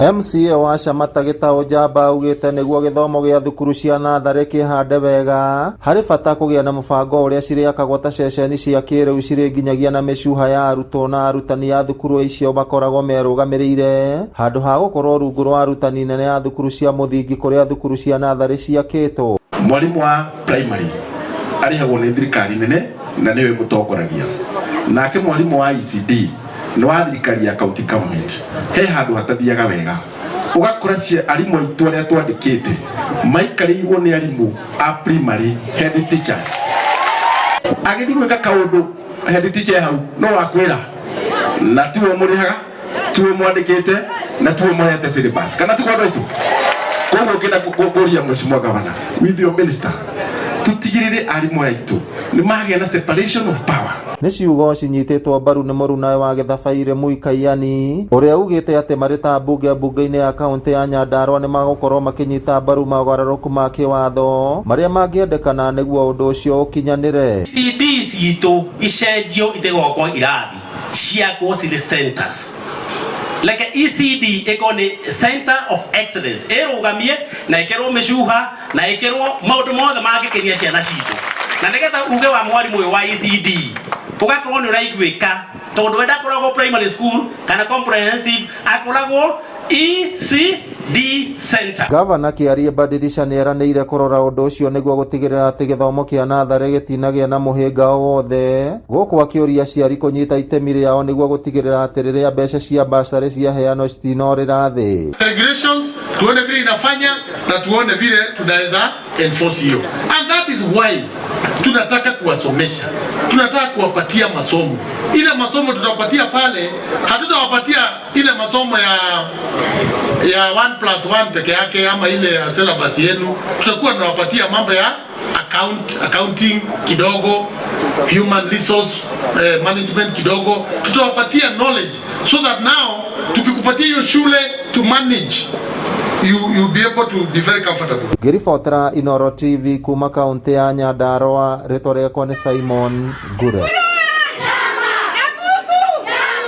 MCA wa Shamata Gĩtaũ Njamba augĩte nĩguo gĩthomo gĩa thukuru cia natharĩ kĩhande wega, harĩ bata kũgĩa na mũbango ũrĩa cirĩakagwo ta ceceni cia kĩrĩu cirĩ nginyagia na mĩcuha ya arutwo na arutani a thukuru icio makoragwo merũgamĩrĩire, handũ ha gũkorwo rungu rwa arutani nene a thukuru cia mũthingi kũrĩa thukuru cia natharĩ ciakĩtwo. Mwarimu wa primary arĩhagwo nĩ thirikari nene na nĩwe mũtongoragia, nake mwarimu wa ECD nĩ wa thirikari ya county government. He handũ hatathiaga wega, ũgakora cia arimũ aitũ arĩa twandĩkĩte maikarĩirwo nĩ arimũ a primary head teachers. Agĩthiĩ gwĩka kaũndũ, head teacher e hau no wakwĩra, na tiwe mũrĩhaga, tiwe mwandĩkĩte, na tiwe mũhete syllabus, kana tiguo, andũ aitũ? Koguo ngĩenda kũria mheshimiwa governor with your minister, tutigĩrĩre arimũ aitũ nĩ magĩa na separation of power. Nĩ ciugo cinyitĩtwo mbaru nĩ mũrunawe wa Gĩthabairĩ Mũikaiani, ũrĩa ugĩte atĩ marĩ ta mbunge mbunge-inĩ ya kaũntĩ ya Nyandarua nĩ magũkorwo makĩnyita mbaru mogarũrũku ma kĩwatho marĩa mangĩendekana nĩguo ũndũ ũcio ũkinyanĩre. ECD citũ icenjio, itigokwo irathi, ciakwo cirĩ centers. Reke ECD ĩkorwo nĩ center of excellence, ĩrũgamie na ĩkĩrwo mĩcuha na ĩkĩrwo maũndũ mothe mangĩkenia ciana citũ, na nĩgetha uge wa mwarimũ ũyũ wa ECD ũgakorwo nĩ ũraiguĩka, tondũ we ndakoragwo primary school kana comprehensive, akoragwo ECD center. Gavana Kĩarie Badilisha nĩ eranĩire kũrora ũndũ ũcio nĩguo gũtigĩrĩra atĩ gĩthomo kĩa natharĩ gĩtinagĩa na mũhĩnga o wothe, gũkũ akĩũria aciari kũnyita itemi rĩao nĩguo gũtigĩrĩra atĩ rĩrĩa mbeca cia basarĩ ciaheanwo citinorĩra thĩ. Regulations tuone vile inafanya na tuone vile tunaweza enforce hiyo, and that is why tunataka kuwasomesha, tunataka kuwapatia masomo. Ile masomo tutapatia pale, hatutawapatia ile masomo ya 1 plus 1 peke yake ama ile ya syllabus yenu. Tutakuwa tunawapatia mambo ya accounting kidogo, human resource management kidogo, tutawapatia knowledge so that now tukikupatia hiyo shule to manage, you be able to be very comfortable. Ngĩribotera Inooro TV kuma kaũntĩ ya Nyandarua, rĩtwa rĩakwa nĩ Simon Ngure.